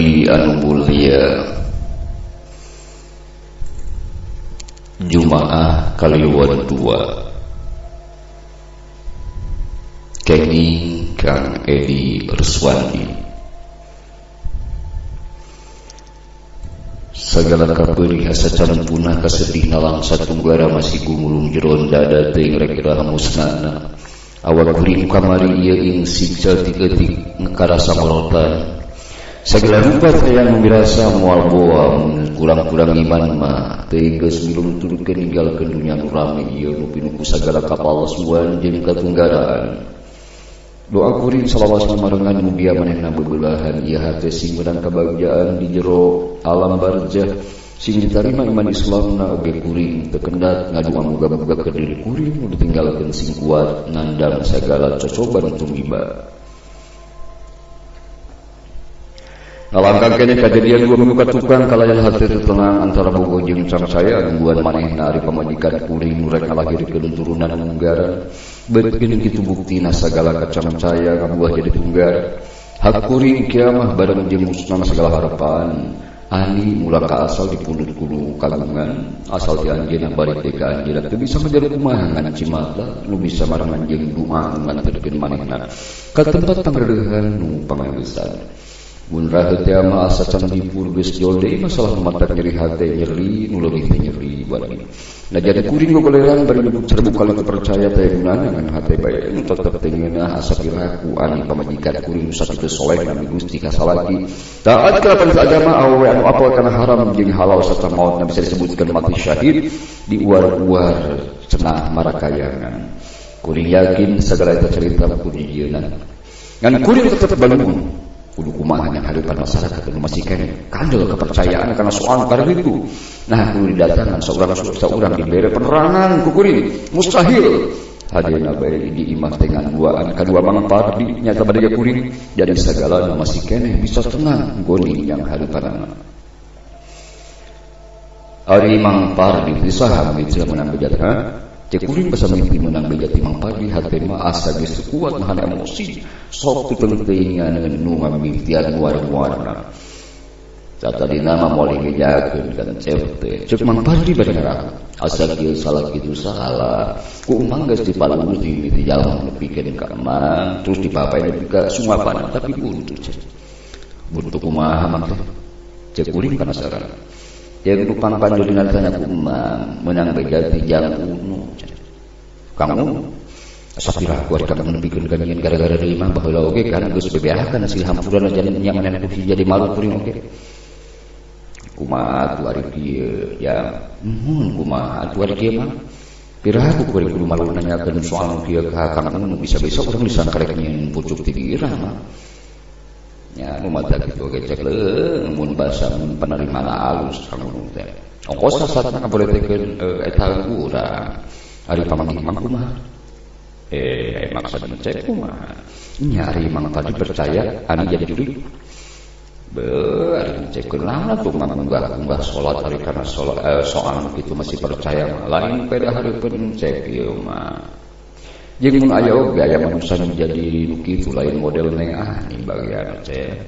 Abdi anu mulia Jumaah Kaliwon 2 kenging Kang Edi Ruswandi. Sagala kapeurih asa can punah kasedih nalangsa tunggara masih gumulung jeron dada teuing rek iraha musnana. Awak kuring kamari ieu ing saeutik-eutik karasa morotan. Sagala rupa teh anu mirasa moal boa mun kurang-kurang iman mah teuing geus milu nuturkeun ninggalkeun dunya nu rame ieu nu pinuh ku sagala kapalsuan jeung katunggaraan. Doa kuring salawasna marengan mugia manehna bebeulahan ieu hate sing meunang kabagjaan di jero alam barzah sing ditarima iman Islamna oge kuring teu kendat ngadua muga-muga ke diri kuring nu ditinggalkeun sing kuat nandang sagala cocoban tumiba. Ngalangkang keneh kajadian 2 minggu katukang kalayan hate teu tenang antara bogoh jeung cangcaya nungguan manehna ari pamajikan kuring nu rek ngalahirkeun turunan munggaran. Bet geuning kitu buktina sagala kacangcaya ngabuah jadi tunggar. Hak kuring kiamah bareng jeung musnah sagala harapan. Ani mula ka asal dipundhut kudu kagungan asal ti anjeunna balik deui ka anjeunna teu bisa menjadi kumaha ngan cimata nu bisa marengan jeung doa nu nganterkeun manehna ka tempat pangreuhan nu pangagesan. Mun raheut teh mah asa can dipur geus jol deui masalah matak nyeri hate nyeri nu leuwih teh nyeri balik. Nah jadi kuring gogoleran bari nyebut 1000 kali teu percaya teh gunana ngan hate bae nu tetep teu ngeunah asa piraku ani pamajikan kuring nu sakitu soleh nami Gusti ka salaki taat kana perintah agama awewe anu apal kana haram jeung halal sarta maotna bisa disebutkeun mati syahid diuar-uar cenah marakayangan. Kuring yakin sagala eta cerita kudu dijieunna ngan kuring tetep balungun. Kudu kumaha nya harapan masyarakat nu masih keneh kandel kepercayaan karena soal karena itu. Nah kudu didatangan seorang dibere penerangan ku kuring mustahil hadena bae di imah teh ngan duaan kadua Mang Pardi nyata bade kuring jadi sagala nu masih keneh bisa tenang goni yang hareupanana. Ari Mang Pardi saha mitra menang bejat ha? Cek kuring basa mimpi menang bejat Mang Pardi hate mah asa geus kuat nahan emosi sok teuing-teuingan nu ngamimitian muar-muarna. Satadina mah moal dibejakeun kan cep teh. Cek Mang Pardi bade ngarah asa kieu salah kitu salah. Ku emang geus dipalung di mimiti jalma nepikeun ka emang terus dipapae nepi ka sungapan tapi buntu cek. Buntu kumaha mang teh? Cek kuring penasaran. Jeung nu pangpanjulina tanya ku emang meunang beja ti jang unu. Kang Unu asa piraku ari kang nepikeun ka nyieun gara-gara deui mah baheula oge kan geus bebeakan hasil hampuran jadi nya manehna kudu jadi malu kuring oge. Kumaha atuh ari kieu ya mun kumaha atuh ari kieu mah piraku kuring kudu malu nanyakeun soal kieu ka Kang Unu bisa-bisa urang disangka rek nyieun pucuk ti dirah mah. Ya nu mata kitu oge cek leuh mun basa mun panarima alus Kang Unu teh. Ongkos sasatna ngaboletekeun eta urang. Ari pamanggih mang kumaha? Maksud cek kumaha? Nya ari mang tadi percaya anu jadi jurig. Be ari cek kunaon tuh mang unggah-unggah salat ari kana salat soal kitu masih percaya mah lain peda hareupeun cek ieu mah. Jeung mun aya oge aya manusa nu jadi nu kitu lain model neng ah ning bagian cek.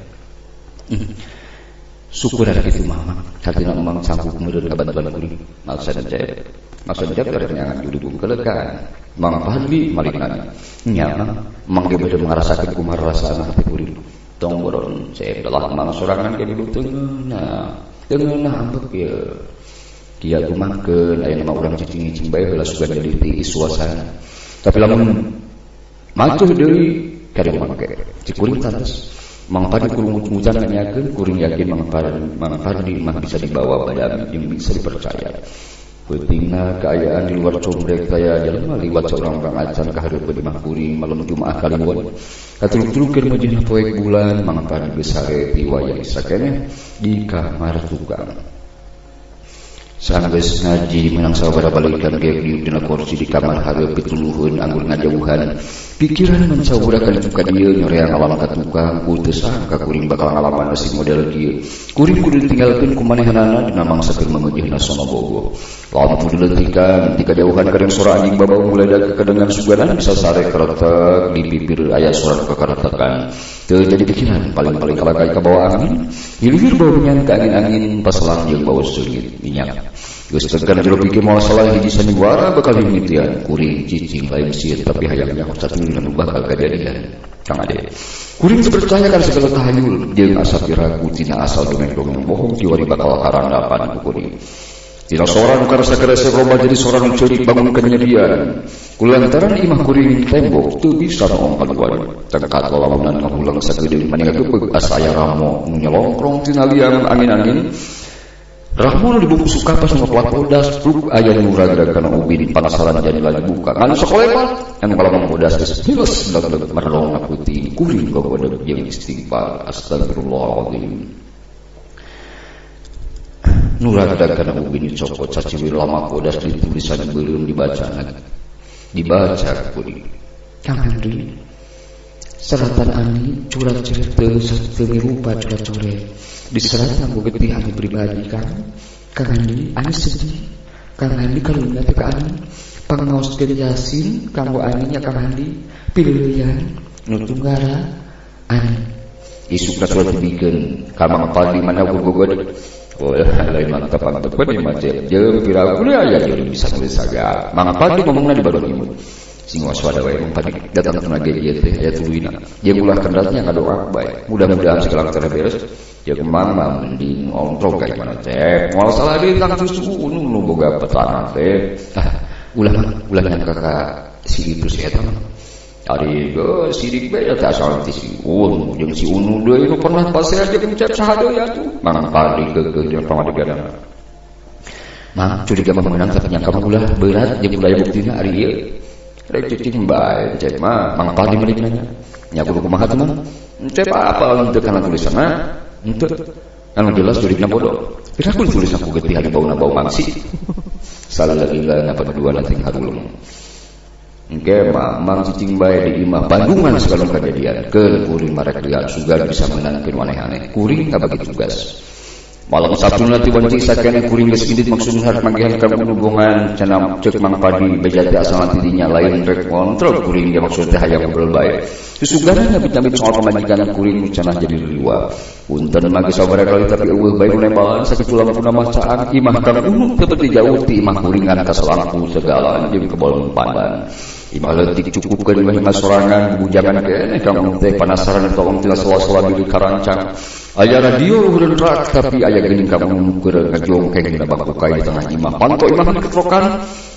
Syukur ada kitu mah mang. Hartina emang sanggup meureun kabantuan kuring. Maksud cek. Maksud cek rek nyangan jurig kelekan. Mang Fadli malik nanya. Nya mang, mang ge bade ngarasakeun kumaha rasana hati kuring. Tong boron cek belah mang sorangan ge dulu teu ngeunah. Teu ngeunah ambek ieu. Dia kumakeun aya nama urang cicing-cicing bae heula sugan jadi tiis suasana. Tapi lamun matuh deui kari mangke. Cik kuring tantes. Mang Pardi kurung mutan nanyakeun kuring yakin Mang Pardi mah bisa dibawa badami jeung bisa dipercaya. Peutingna kaayaan di luar combrek taya jelema liwat saurang urang acan ka hareupeun imah kuring malam Jumaah kaliwon. Katuluk-tulukeun mejehna poek bulan Mang Pardi geus sare ti wayah isa keneh di kamar tukang. Sanggeus ngaji menang sabaraha balikan geuk diuk dina kursi di kamar hareup pituluhun anggur ngajauhan. Pikiran mancawura ka ditu ka dieu nyoreang alam ka tukang ku teu sangka kuring bakal ngalaman si model kieu. Kuring kudu ditinggalkeun ku manehanana dina mangsa keur mangejehna sono bogo. Lampu diletikan ti kajauhan kadang sora anjing babau mulai kadengar suganan bisa sare keretek di bibir aya suara kekeretekan. Teu jadi pikiran paling-paling kalakai ka bawa angin, hilir bau minyak ka angin-angin paselang jeung bau seungit minyak. Geus tekan jero pikir moal salah hiji sandiwara bakal himitian kuring cicing lain sieun tapi hayang nyaho satuluyna nu bakal kajadian. Kang Ade. Kuring teu percaya kana segala tahayul jeung asa piraku tina asal dongeng-dongeng bohong kiwari bakal karandapan ku kuring. Tina sora nu karasa kerese robah jadi sora nu ceurik bangun kanyerian. Kulantaran imah kuring tembok teu bisa noong kaluar. Tengkat lalamunan ngahulang sakedeung maninga gepeug asa aya ramo nu nyelongkrong tina liang angin-angin. Rahmono dibungkus kapas nu ngaplak bodas pluk aya nu ragrag kana ubin panasaran jadi lagi buka ngan sakolepat anu kalamang bodas geus hileus leg-leg merlong putih kuring gogodeg jeung istighfar astagfirullahaladzim. Nu ragrag kana ubin dicokot saciwir lama bodas ditulisan beureum dibaca dibaca kuring. Kang Andri seratan ani curat-coret teu mirupa curat-coret diserat nganggo getih anu pribadi Kang. Kang Andi ani sedih. Kang Andi kalunya teh ka ani pangaoskeun Yasin kanggo ani nya Kang Andi pileuyan nu tunggara ani isukna surat dibikeun ka Mang Padi mana gogodeg. Oh, lain mantap mantap ieu mah jeung piraku aya jeung bisa nulis sagala. Mang Padi ngomongna di baruang imut. Sing waspada wae Mang Padi datang tenaga ieu teh aya tuluyna. Jeung ulah kendatnya ngadoa bae. Mudah-mudahan segala teh beres. Jeung Mang mah mending ngontrol ka imana teh. Moal salah deui tang susu nu boga petana teh. Ah, ulah mah ulah nyangka ka si itu si eta mah. Ari geus sirik bae teh asal ti si Unu jeung si Unu deui nu pernah pasea jeung cep saha deui atuh. Mang Padi geukeuh jeung pamadeganana. Mang curiga mah meunang tapi nyangka mah ulah berat jeung ulah aya buktina ari ieu. Rek cicing bae cep mah Mang Padi meureun nanya. Nya kudu kumaha teh mah? Cep apal henteu kana tulisanna? Henteu. Anu jelas jurigna bodoh. Piraku ditulis aku getih anu bauna bau mangsi. Salah lagi napa dua lanting harulung. Engke mah mang cicing bae di imah Bandungan segala kejadian. Keun kuring marek liar sugan bisa meunangkeun maneh-aneh. Kuring ngabagi tugas. Malam Sabtu nanti wanci sakene kuring geus indit maksud harek manggihan ka hubungan cenah ceuk Mang Padi beja teh asal nanti dinya lain rek kontrol kuring ge maksud teh hayang ngobrol bae. Susugana nyabit-nyabit soal pamajikan kuring nu cenah jadi liliwa. Punten mah geus sabaraha kali tapi eueuh bae nu nembalan sakitu lampuna mah caang imah Kang Unu teu peti jauh ti imah kuring ngan kasalangku segala jeung kebolong pandan. Imah leutik cukupkeun imah imah sorangan bubujangan keneh Kang Unu teh panasaran tolong tina sela-sela bilik karancang. Aya radio luhureun rak tapi aya geuning Kang Unu keur ngajongkeng dina bangku kayu di tengah imah. Panto imah diketrokan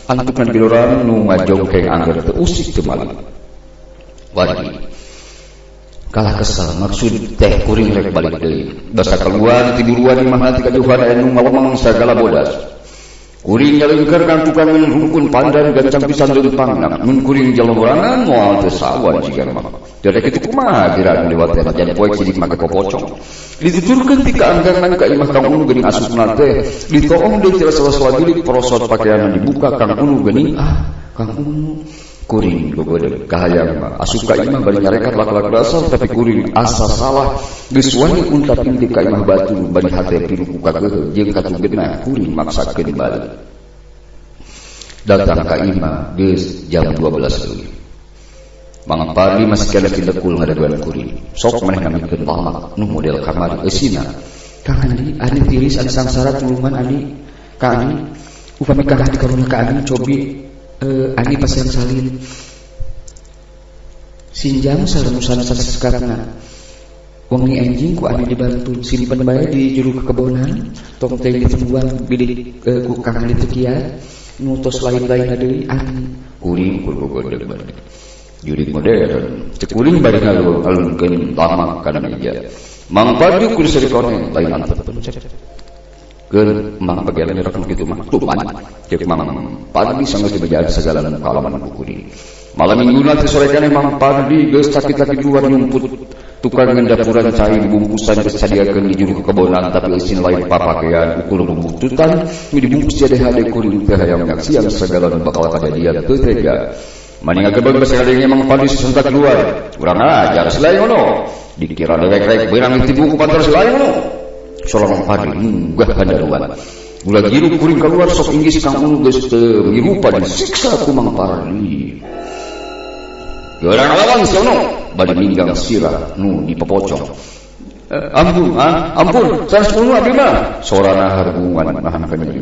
antukna biloran nu ngajongkeng angger teu usik teu maling. Wargi kalah kesel maksud teh kuring rek balik deui. Basa kaluar ti buruan imah nanti kajuhan aya nu ngalemang sagala bodas. Kuring nyalingkar kang tukangan rungkun pandan gancang pisan leumpangna. Mun kuring jalorangan moal teu sawan siga mah. Jadi kitu kumaha kira nu lewat teh najan poek sidik make popocong. Dituturkeun ti kaanggangan ka imah Kang Unu geuning asupna teh. Ditoong deui tina sela-sela bilik porosot pakaianna dibuka Kang Unu geuning ah Kang Unu kuring gogodeg kahayang mah asup ka imah bari nyarekat lak-lak dasar tapi kuring asa salah geus wani untap intip ka imah batur bari hate pilu ku kagehe jeung katugedna kuring maksakeun balik. Datang ka imah geus jam 12 leuwih. Mang Padi masih keneh tilekul ngadaguan kuring. Sok maneh namikeun lamak nu model kamari eusina. Kang Andi ani tiris ani sangsara tulungan ani ka ani upami Kang Andi karunya ka ani cobi ani pas yang salin sinjang sareng nusana sasekatna wengi anjing ku ani dibantu simpen bae di juru kekebonan tong teh ditemuan bilik ku Kang Andi teu kiat nutos lain-lain deui ani kuring kur gogodeg bari jurig modern cek kuring bari ngalungkeun lamak kana meja. Mang Padi kudu seri koneng lain antep pencet. Keun mang bagian nyerekan kitu mah tuman cek Mang Padi sanggeus dibejaan sagala nu kaalaman ku kuring. Malam minggu nanti sore keneh Mang Padi geus sakit-sakit luar nyumput tukang ngendapuran cai dibungkusan geus sadiakeun di juru kekebonan tapi eusin lain papakean ukur bumbututan nu dibungkus jadi hade kuring teh hayang nyaksian sagala nu bakal kajadian teu tega. Maning ngagebeg basa ngadenge Mang Pardi sesentak keluar. Urang ajar si lain ngono. Dikira dewek rek beunang ditipu ku kantor si lain ngono. Sora Mang Pardi munggah handaruan. Gula giru kuring keluar sok inggis Kang Unu geus teu mirupa disiksa ku Mang Pardi. Geurang lawan si Ono bari ninggang sirah nu dipopocong. Ampun, ah, ampun, sanes Unu abdi mah. Sorana hargungan nahan kanyeri.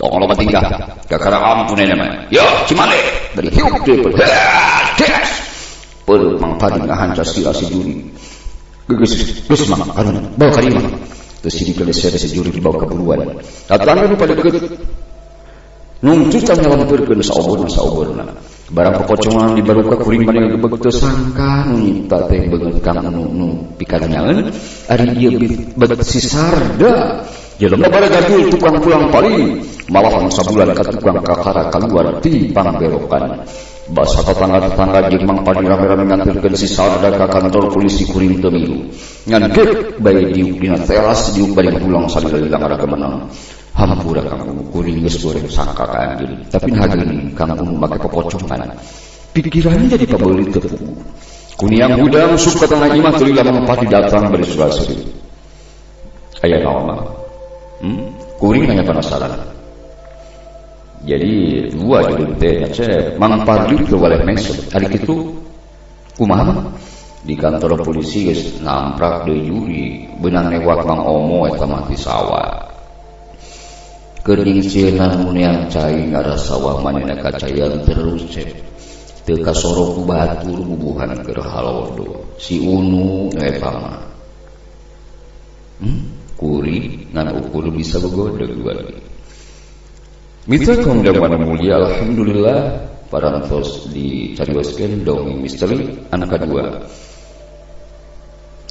Tong loba tingkah, kakara ampun aya mah. Yo, cimale, bari hiup deui. Des. Peureup Mang Pardi ngahanca sirah si juri. Geus geus Mang, karunya, bawa ka imah. Terus si dikeleser si juri dibawa ke buruan. Tatangga nu padeket nungtutan nyalampeurkeun saoborna saoborna. Barang popocongan dibaruka kuring maneh ngagebeg teu sangka nu nyipta teh beungeut Kang Unu nu pikarunyaeun ari ieu bet si Sarda. Jelema baragadul tukang pulang paling malahan sabulan ka tukang kakara kaluar ti pangberokan. Basa tetangga-tetangga jeung Mang Pardi rame-rame nganterkeun si Sarda ka kantor polisi kuring teu milu. Ngan geuk bae diuk dina teras diuk bari pulang salila-lila ngaragemenang. Hampura Kang Unu kuring geus goreng sangka ka anjeun. Tapi nah geuning Kang Unu make popocongan. Pikirannya jadi pabeuli teu puguh. Kuniang hudang sup ka tengah imah teu lila Mang Pardi datang bari sura-suri. Aya naon mah? Kuring hanya penasaran. Jadi dua judul teh cek Mang Pardi teu waleh mesem. Ari kitu kumaha mah? Di kantor polisi geus namprak deui juri beunang newak Mang Omo eta mah ti sawah. Keur nyingsieunan muneang cai ngarah sawah manehna kacayan terus cek. Teu kasoro ku batur bubuhan keur halodo. Si Unu nu eta mah. Kuring ngan ukur bisa begodeg dua lagi. Mitra kaum mana mulia, alhamdulillah parantos dicarioskeun dongeng misteri anu kadua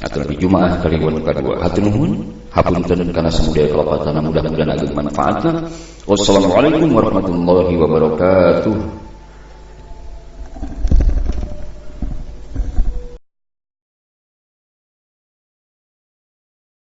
atau di Jumaah kaliwon kadua. Hatur nuhun, hapunten kana samudaya kalepatan, mudah-mudahan ageng manfaatna. Wassalamualaikum warahmatullahi wabarakatuh.